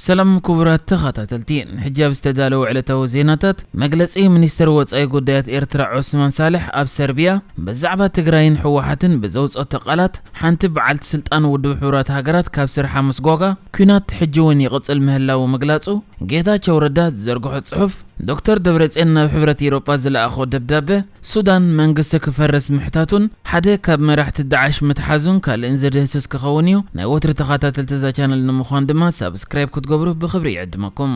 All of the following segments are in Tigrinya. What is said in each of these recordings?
ሰላም ክቡራት ተኸታተልቲ፣ ንሕጂ ኣብ ዝተዳለወ ዕለታዊ ዜናታት፣ መግለጺ ሚኒስትር ወጻኢ ጉዳያት ኤርትራ ዑስማን ሳልሕ ኣብ ሰርቢያ ብዛዕባ ትግራይን ህወሓትን ብዘውጸኦ ቃላት፣ ሓንቲ በዓልቲ ስልጣን ውድብ ሕቡራት ሃገራት ካብ ስርሓ ምስጓጓ፣ ኲናት ሕጂ እውን ይቕጽል ምህላዉ ምግላጹ፣ ጌታቸው ረዳ ዝዘርግሖ ጽሑፍ፣ ዶክተር ደብረጽዮን ናብ ሕብረት ኤውሮጳ ዝለኣኾ ደብዳበ፣ ሱዳን መንግስቲ ክፈርስ ምሕታቱን ሓደ ካብ መራሕቲ ዳዕሽ ምትሓዙን ካልእን ዝድህስስ ክኸውን እዩ። ናይ ወትሪ ተኸታተልቲ እዛ ቻነል ንምዃን ድማ ሳብስክራይብ ክትገብሩ ብኽብሪ ይዕድመኩም።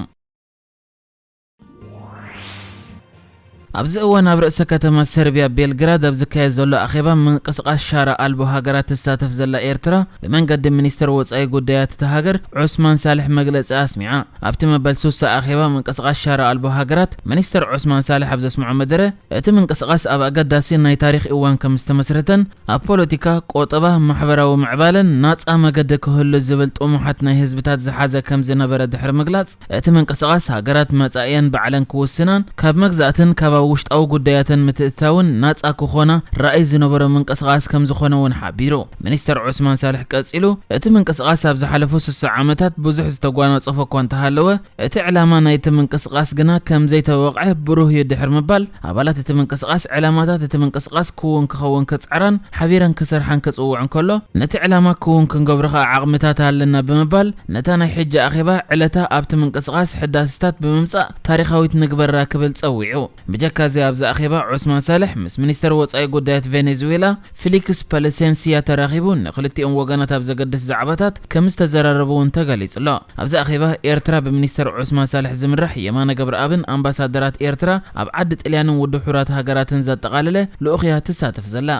ኣብዚ እዋን ኣብ ርእሰ ከተማ ሰርቢያ ቤልግራድ ኣብ ዝካየድ ዘሎ ኣኼባ ምንቅስቓስ ሻራ ኣልቦ ሃገራት ትሳተፍ ዘላ ኤርትራ ብመንገዲ ሚኒስተር ወጻኢ ጉዳያት እታ ሃገር ዑስማን ሳልሕ መግለጺ ኣስሚዓ። ኣብቲ መበል ሱሳ ኣኼባ ምንቅስቓስ ሻራ ኣልቦ ሃገራት፣ ሚኒስተር ዑስማን ሳልሕ ኣብ ዘስምዖ መደረ፣ እቲ ምንቅስቓስ ኣብ ኣገዳሲ ናይ ታሪኽ እዋን ከም ዝተመስረተን፣ ኣብ ፖለቲካ፣ ቆጠባ፣ ማሕበራዊ ምዕባለን ናጻ መገዲ ክህሉ ዝብል ጥሙሓት ናይ ህዝብታት ዝሓዘ ከም ዝነበረ ድሕሪ ምግላጽ፣ እቲ ምንቅስቓስ ሃገራት መጻኢየን ባዕለን ክውስናን፣ ካብ መግዛእትን ካብ ኣብ ውሽጣዊ ጉዳያተን ምትእትታውን ናጻ ክኾና ራእይ ዝነበሮ ምንቅስቓስ ከም ዝኾነ እውን ሓቢሩ። ሚኒስተር ዑስማን ሳልሕ ቀጺሉ፣ እቲ ምንቅስቓስ ኣብ ዝሓለፉ ስሳ ዓመታት ብዙሕ ዝተጓናጸፎ እኳ እንተሃለወ፣ እቲ ዕላማ ናይቲ ምንቅስቓስ ግና ከም ዘይተወቕዐ ብሩህ እዩ ድሕሪ ምባል፣ ኣባላት እቲ ምንቅስቓስ ዕላማታት እቲ ምንቅስቓስ ክውን ክኸውን ክጽዕራን ሓቢረን ክሰርሓን ክጽውዕ እንከሎ፣ ነቲ ዕላማ ክውን ክንገብሮ ኸኣ ዓቕምታት ኣለና ብምባል፣ ነታ ናይ ሕጂ ኣኼባ ዕለታ ኣብቲ ምንቅስቓስ ሕዳስታት ብምምጻእ ታሪኻዊት ንግበራ ክብል ጸዊዑ። ብጀካ እዚ ኣብዚ ኣኼባ ዑስማን ሳልሕ ምስ ሚኒስተር ወጻኢ ጉዳያት ቬኔዙዌላ ፊሊክስ ፐለሴንሲያ ተራኺቡ ንክልቲኦም ወገናት ኣብ ዘገድስ ዛዕባታት ከም ዝተዘራረቡ እውን ተገሊጹ ኣሎ። ኣብዚ ኣኼባ ኤርትራ ብሚኒስተር ዑስማን ሳልሕ ዝምራሕ የማነ ገብረኣብን ኣምባሳደራት ኤርትራ ኣብ ዓዲ ጥልያንን ውድብ ሕቡራት ሃገራትን ዘጠቓለለ ልኡኽ እያ ትሳተፍ ዘላ።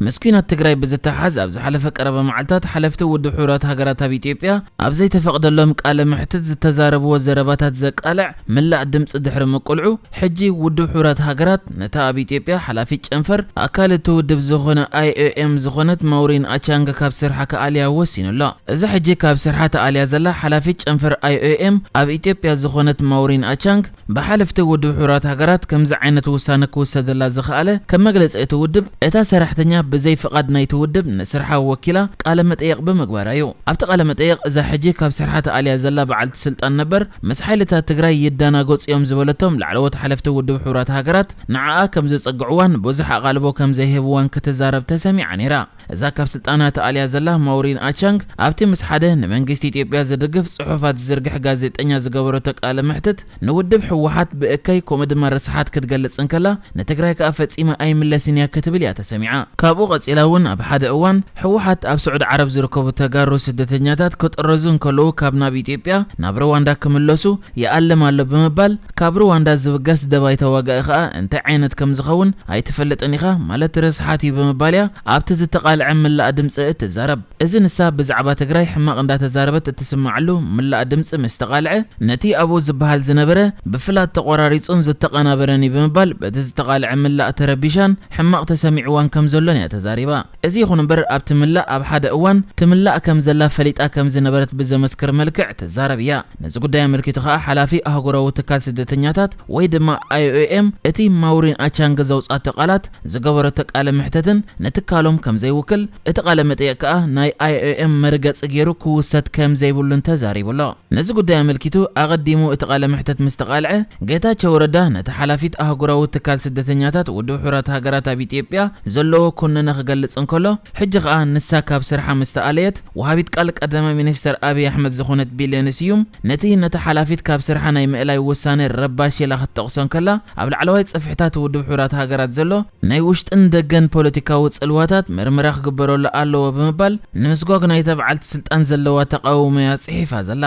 ምስ ኲናት ትግራይ ብዝተሓዝ ኣብ ዝሓለፈ ቀረባ መዓልታት ሓለፍቲ ውድብ ሕቡራት ሃገራት ኣብ ኢትዮጵያ ኣብ ዘይተፈቕደሎም ቃለ መሕትት ዝተዛረብዎ ዘረባታት ዘቃልዕ ምላእ ድምፂ ድሕሪ ምቁልዑ፣ ሕጂ ውድብ ሕቡራት ሃገራት ነታ ኣብ ኢትዮጵያ ሓላፊት ጨንፈር ኣካል እቲ ውድብ ዝኾነ ኣይ ኦ ኤም ዝኾነት ማውሪን ኣቻንግ ካብ ስርሓ ክኣልያ ወሲኑ ኣሎ። እዛ ሕጂ ካብ ስርሓ ተኣልያ ዘላ ሓላፊት ጨንፈር ኣይ ኦ ኤም ኣብ ኢትዮጵያ ዝኾነት ማውሪን ኣቻንግ ብሓለፍቲ ውድብ ሕቡራት ሃገራት ከምዚ ዓይነት ውሳነ ክውሰደላ ዝኸኣለ፣ ከም መግለጺ እቲ ውድብ፣ እታ ሰራሕተኛ ብዘይ ፍቓድ ናይቲ ውድብ ንስርሓ ወኪላ ቃለ መጠየቕ ብምግባራ እዩ። ኣብቲ ቃለ መጠየቕ፣ እዛ ሕጂ ካብ ስርሓ ተኣልያ ዘላ በዓልቲ ስልጣን ነበር፣ ምስ ሓይልታት ትግራይ ይደናገጹ እዮም ዝበለቶም ላዕለዎት ሓለፍቲ ውድብ ሕቡራት ሃገራት ንዓኣ ከም ዝጸግዕዋን ብዙሕ ኣቓልቦ ከም ዘይህብዋን ክትዛረብ ተሰሚዓ ነይራ። እዛ ካብ ስልጣና ተኣልያ ዘላ ማውሪን ኣቻንግ፣ ኣብቲ ምስ ሓደ ንመንግስቲ ኢትዮጵያ ዝድግፍ ጽሑፋት ዝዝርግሕ ጋዜጠኛ ዝገበረቶ ቃለ መሕትት፣ ንውድብ ህወሓት ብእከይ ከምኡ ድማ ርስሓት ክትገልጽ እንከላ፣ ንትግራይ ከኣ ፈጺመ ኣይምለስን እያ ክትብል እያ ተሰሚዓ። ካብኡ ቀጺላ እውን ኣብ ሓደ እዋን፣ ህወሓት ኣብ ስዑዲ ዓረብ ዝርከቡ ተጋሩ ስደተኛታት ክጥረዙ እንከለዉ ካብ ናብ ኢትዮጵያ ናብ ሩዋንዳ ክምለሱ ይኣልም ኣሎ ብምባል፣ ካብ ሩዋንዳ ዝብገስ ደባይ ተዋጋኢ ከኣ እንታይ ዓይነት ከም ዝኸውን ኣይትፈልጥን ኢኻ ማለት ርስሓት እዩ ብምባል እያ ኣብቲ ዝተቓልዐ ምላእ ድምፂ እትዛረብ። እዚ ንሳ ብዛዕባ ትግራይ ሕማቕ እንዳተዛረበት እትስምዓሉ ምላእ ድምፂ ምስ ተቓልዐ፣ ነቲ ኣብኡ ዝበሃል ዝነበረ ብፍላት ተቖራሪጹን ዝተቐናበረን እዩ ብምባል በቲ ዝተቓልዐ ምላእ ተረቢሻን ሕማቕ ተሰሚዕዋን ከም ዘሎን እያ ተዛሪባ። እዚ ይኹን እምበር ኣብቲ ምላእ ኣብ ሓደ እዋን ትምላእ ከም ዘላ ፈሊጣ ከም ዝነበረት ብዘመስክር መልክዕ ትዛረብ እያ። ነዚ ጉዳይ ኣመልኪቱ ከኣ ሓላፊ ኣህጉራዊ ትካል ስደተኛታት ወይ ድማ ኣይ ኦ ኤም እቲ ማውሪን ኣቻንግ ዘውጻቶ ቃላት ዝገበረቶ ቃለ መሕተትን ንትካሎም ከም ዘይውክል እቲ ቃለ መጠየቕ ከኣ ናይ ኣይ ኦ ኤም መርገጺ ገይሩ ክውሰድ ከም ዘይብሉን ተዛሪቡ ኣሎ። ነዚ ጉዳይ ኣመልኪቱ ኣቐዲሙ እቲ ቃለ መሕተት ምስ ተቓልዐ ጌታቸው ረዳ ነቲ ሓላፊት ኣህጉራዊ ትካል ስደተኛታት ውድብ ሕቡራት ሃገራት ኣብ ኢትዮጵያ ዘለዎ ኩነነ ክገልጽ እንከሎ ሕጂ ከኣ ንሳ ካብ ስርሓ ምስ ተኣለየት ወሃቢት ቃል ቀዳማይ ሚኒስተር ኣብይ ኣሕመድ ዝኾነት ቢልዮን ስዩም ነቲ ነታ ሓላፊት ካብ ስርሓ ናይ ምእላይ ውሳነ ረባሽ ኢላ ክትጠቕሶ እንከላ፣ ኣብ ላዕለዋይ ጽፍሕታት ውድብ ሕቡራት ሃገራት ዘሎ ናይ ውሽጥን ደገን ፖለቲካዊ ጽልዋታት ምርመራ ክግበረሉ ኣለዎ ብምባል ንምስጓግ ናይታ በዓልቲ ስልጣን ዘለዋ ተቓውሞ'ያ ጽሒፋ ዘላ።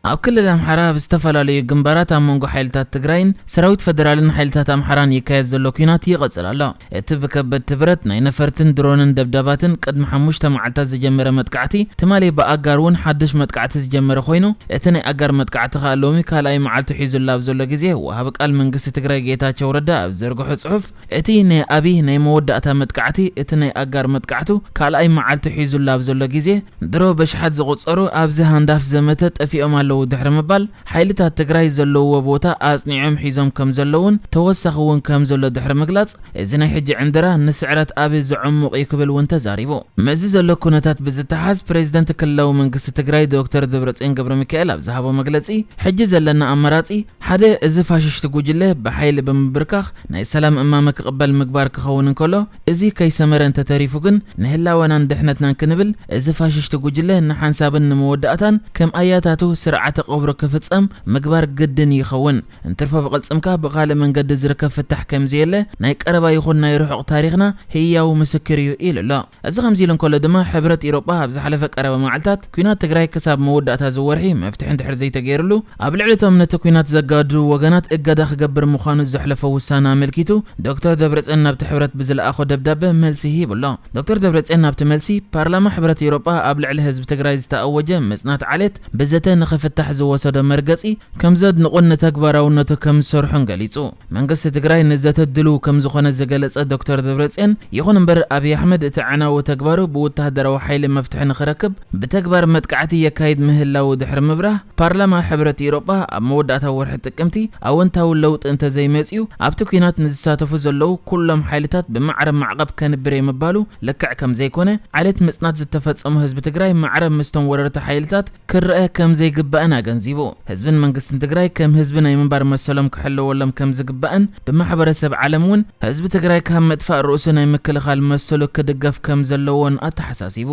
ኣብ ክልል ኣምሓራ ኣብ ዝተፈላለዩ ግንባራት ኣብ መንጎ ሓይልታት ትግራይን ሰራዊት ፈደራልን ሓይልታት ኣምሓራን ይካየድ ዘሎ ኲናት ይቕጽል ኣሎ። እቲ ብከበድቲ ብረት ናይ ነፈርትን ድሮንን ደብዳባትን ቅድሚ ሓሙሽተ መዓልታት ዝጀመረ መጥቃዕቲ፣ ትማሊ ብኣጋር እውን ሓድሽ መጥቃዕቲ ዝጀመረ ኮይኑ፣ እቲ ናይ ኣጋር መጥቃዕቲ ከኣ ሎሚ ካልኣይ መዓልቱ ሒዙላ ኣብ ዘሎ ግዜ፣ ወሃቢ ቃል መንግስቲ ትግራይ ጌታቸው ረዳ ኣብ ዘርግሖ ጽሑፍ፣ እቲ ናይ ኣብይ ናይ መወዳእታ መጥቃዕቲ፣ እቲ ናይ ኣጋር መጥቃዕቱ ካልኣይ መዓልቱ ሒዙላ ኣብ ዘሎ ግዜ፣ ድሮ በሽሓት ዝቑጸሩ ኣብዚ ሃንዳፍ ዘመተ ጠፊኦም ኣለዉ። ድሕሪ ምባል፣ ሓይልታት ትግራይ ዘለውዎ ቦታ ኣጽኒዖም ሒዞም ከም ዘለውን ተወሳኺ እውን ከም ዘሎ ድሕሪ ምግላጽ፣ እዚ ናይ ሕጂ ዕንደራ ንስዕረት ኣብ ዘዕሙቕ እዩ ክብል እውን ተዛሪቡ። ምስዚ ዘሎ ኩነታት ብዝተሓዝ፣ ፕሬዝደንት ክልላዊ መንግስቲ ትግራይ ዶክተር ደብረጽዮን ገብረ ሚካኤል ኣብ ዝሃቦ መግለጺ፣ ሕጂ ዘለና ኣማራጺ ሓደ፣ እዚ ፋሽስቲ ጉጅለ ብሓይሊ ብምብርካኽ ናይ ሰላም እማመ ክቕበል ምግባር ክኸውን እንከሎ፣ እዚ ከይሰመረ እንተተሪፉ ግን ንህላወናን ድሕነትናን ክንብል እዚ ፋሽስቲ ጉጅለ ንሓንሳብን ንመወዳእታን ከም ኣያታቱ ስርዓተ ቀብሩ ክፍጸም ምግባር ግድን ይኸውን። እንትርፎ ብቕልጽምካ ብኻልእ መንገዲ ዝርከብ ፍታሕ ከምዘየለ ናይ ቀረባ ይኹን ናይ ርሑቕ ታሪኽና ህያው ምስክር እዩ ኢሉ ኣሎ። እዚ ከምዚ ኢሉ እንከሎ ድማ፣ ሕብረት ኢሮጳ ኣብ ዝሓለፈ ቀረባ መዓልታት ኲናት ትግራይ ክሳብ መወዳእታ እዚ ወርሒ መፍትሒ እንድሕር ዘይተገይርሉ፣ ኣብ ልዕሊ እቶም ነቲ ኲናት ዘጋድዱ ወገናት እገዳ ክገብር ምዃኑ ዘሕለፎ ውሳነ ኣመልኪቱ፣ ዶክተር ደብረጽዮን ናብቲ ሕብረት ብዝለኣኾ ደብዳበ መልሲ ሂቡ ኣሎ። ዶክተር ደብረጽዮን ናብቲ መልሲ፣ ፓርላማ ሕብረት ኢሮጳ ኣብ ልዕሊ ህዝቢ ትግራይ ዝተኣወጀ ምጽናት ዓሌት ብዘተ ንኽፍታሕ ዝወሰዶ መርገጺ ከም ዘድንቑን ንተግባራውነቱ ከም ዝሰርሑን ገሊጹ። መንግስቲ ትግራይ ንዘተ ድሉው ከም ዝኾነ ዝገለጸ ዶክተር ደብረጽዮን፣ ይኹን እምበር ኣብይ ኣሕመድ እቲ ኣዕናዊ ተግባሩ ብወተሃደራዊ ሓይሊ መፍትሒ ንኽረክብ ብተግባር መጥቃዕቲ የካይድ ምህላዉ ድሕሪ ምብራህ፣ ፓርላማ ሕብረት ኢሮጳ ኣብ መወዳእታ ወርሒ ጥቅምቲ ኣወንታዊ ለውጢ እንተዘይመጽኡ፣ ኣብቲ ኲናት ንዝሳተፉ ዘለዉ ኩሎም ሓይልታት ብማዕረ ማዕቐብ ከንብር እየ ምባሉ ልክዕ ከም ዘይኮነ፣ ዓሌት ምጽናት ዝተፈጸሙ ህዝቢ ትግራይ ማዕረ ምስቶም ወረርቲ ሓይልታት ክረአ ከም ዘይግባእን ኣገንዚቡ። ህዝብን መንግስትን ትግራይ ከም ህዝቢ ናይ ምንባር መሰሎም ክሕለወሎም ከም ዝግባእን ብማሕበረሰብ ዓለም እውን ህዝቢ ትግራይ ካብ ምጥፋእ ርእሱ ናይ ምክልኻል መሰሉ ክድገፍ ከም ዘለዎን ኣተሓሳሲቡ።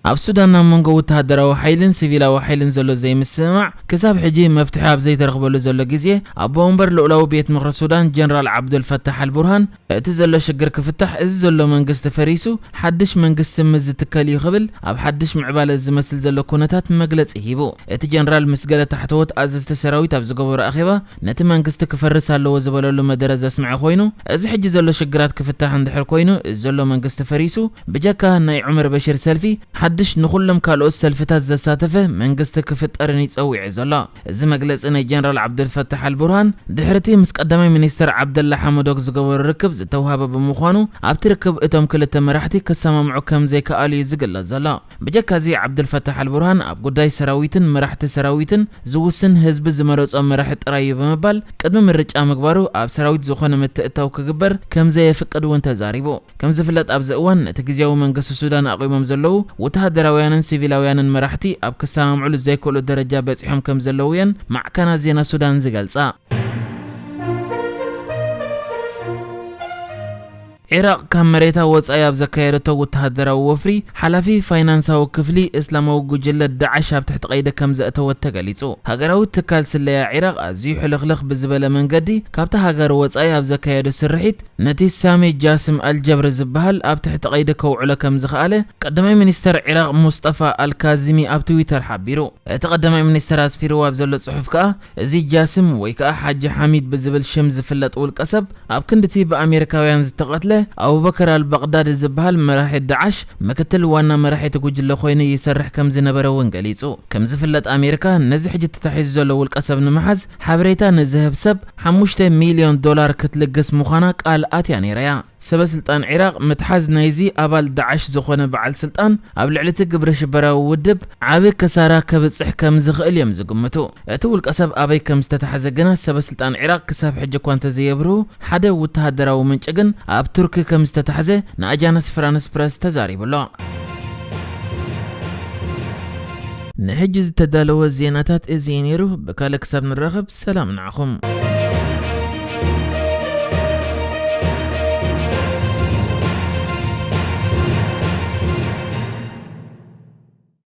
ኣብ ሱዳን ኣብ መንጎ ወተሃደራዊ ሓይልን ሲቪላዊ ሓይልን ዘሎ ዘይምስምማዕ ክሳብ ሕጂ መፍትሒ ኣብ ዘይተረኽበሉ ዘሎ ግዜ፣ ኣቦ ወንበር ልኡላዊ ቤት ምኽሪ ሱዳን ጀነራል ዓብዱል ፈታሕ ኣልቡርሃን፣ እቲ ዘሎ ሽግር ክፍታሕ፣ እዚ ዘሎ መንግስቲ ፈሪሱ ሓድሽ መንግስቲ ምስ ዝትከል እዩ ክብል ኣብ ሓድሽ ምዕባለ ዝመስል ዘሎ ኩነታት መግለጺ ሂቡ። እቲ ጀነራል ምስ ገለ ታሕተዎት ኣዘዝቲ ሰራዊት ኣብ ዝገበሮ ኣኼባ፣ ነቲ መንግስቲ ክፈርስ ኣለዎ ዝበለሉ መደረ ዘስምዐ ኮይኑ፣ እዚ ሕጂ ዘሎ ሽግራት ክፍታሕ እንድሕር ኮይኑ፣ እዚ ዘሎ መንግስቲ ፈሪሱ፣ ብጀካ ናይ ዑመር በሽር ሰልፊ፣ ሓድሽ ንኹሎም ካልኦት ሰልፍታት ዘሳተፈ መንግስቲ ክፍጠርን እዩ ጸዊዑ ዘሎ። እዚ መግለጺ ናይ ጀነራል ዓብደልፈታሕ ኣልቡርሃን፣ ድሕሪቲ ምስ ቀዳማይ ሚኒስተር ዓብደላ ሓመዶክ ዝገበሮ ርክብ ዝተውሃበ ብምዃኑ፣ ኣብቲ ርክብ እቶም ክልተ መራሕቲ ክሰማምዑ ከም ዘይከኣሉ እዩ ዝግለጽ ዘሎ። ብጀካዚ፣ ዓብደልፈታሕ ኣልቡርሃን ኣብ ጉዳይ ሰራዊትን መራሕቲ ሰራዊትን ዝውስን ህዝቢ ዝመረጾ መራሒ ጥራይ እዩ ብምባል፣ ቅድሚ ምርጫ ምግባሩ ኣብ ሰራዊት ዝኾነ ምትእትታው ክግበር ከም ዘየፍቅድ እውን ተዛሪቡ። ከም ዝፍለጥ፣ ኣብዚ እዋን ነቲ ግዝያዊ መንግስቲ ሱዳን ኣቑሞም ዘለዉ ወተሃደራውያንን ሲቪላውያንን መራሕቲ ኣብ ክሰማምዕሉ ዘይክእሉ ደረጃ በጺሖም ከም ዘለዉ እየን ማዕከናት ዜና ሱዳን ዝገልጻ። ዒራቕ ካብ መሬታ ወጻኢ ኣብ ዘካየደቶ ወተሃደራዊ ወፍሪ፣ ሓላፊ ፋይናንሳዊ ክፍሊ እስላማዊ ጉጅለ ዳዕሽ ኣብ ትሕቲ ቀይዲ ከም ዘእተወት ተገሊጹ። ሃገራዊ ትካል ስለያ ዒራቕ ኣዝዩ ሕልኽልኽ ብዝበለ መንገዲ ካብታ ሃገር ወጻኢ ኣብ ዘካየዶ ስርሒት፣ ነቲ ሳሚ ጃስም ኣልጀብሪ ዝበሃል ኣብ ትሕቲ ቀይዲ ከውዕሎ ከም ዝኸኣለ ቀዳማይ ሚኒስተር ዒራቕ ሙስጠፋ ኣልካዚሚ ኣብ ትዊተር ሓቢሩ። እቲ ቀዳማይ ሚኒስተር ኣስፊርዎ ኣብ ዘሎ ጽሑፍ ከኣ፣ እዚ ጃስም ወይ ከኣ ሓጂ ሓሚድ ብዝብል ሽም ዝፍለጥ ውልቀ ሰብ፣ ኣብ ክንድቲ ብኣሜሪካውያን ዝተቐትለ ኣቡበከር ኣልባቕዳዲ ዝበሃል መራሒ ዳዕሽ፣ ምክትል ዋና መራሒ እቲ ጉጅለ ኮይኑ ይሰርሕ ከም ዝነበረ እውን ገሊጹ። ከም ዝፍለጥ፣ ኣሜሪካ ነዚ ሕጂ ተታሒዙ ዘሎ ውልቀ ሰብ ንምሓዝ ሓበሬታ ንዝህብ ሰብ ሓሙሽተ ሚልዮን ዶላር ክትልግስ ምዃና ቃል ኣትያ ነይራ እያ። ሰበ ስልጣን ዒራቕ ምትሓዝ ናይዚ ኣባል ዳዕሽ ዝኾነ በዓል ስልጣን ኣብ ልዕሊ እቲ ግብረ ሽበራዊ ውድብ ዓቢ ክሳራ ከብጽሕ ከም ዝኽእል እዮም ዝግምቱ። እቲ ውልቀ ሰብ ኣበይ ከም ዝተታሕዘ ግና ሰበ ስልጣን ዒራቕ ክሳብ ሕጂ እኳ እንተዘየብርሁ፣ ሓደ ወተሃደራዊ ምንጪ ግን ኣብ ቱርኪ ከም ዝተታሕዘ ንኣጃንስ ፍራንስ ፕረስ ተዛሪቡ ኣሎ። ንሕጂ ዝተዳለወ ዜናታት እዚ እዩ ነይሩ። ብካልእ ክሳብ ንራኸብ፣ ሰላም ንዓኹም።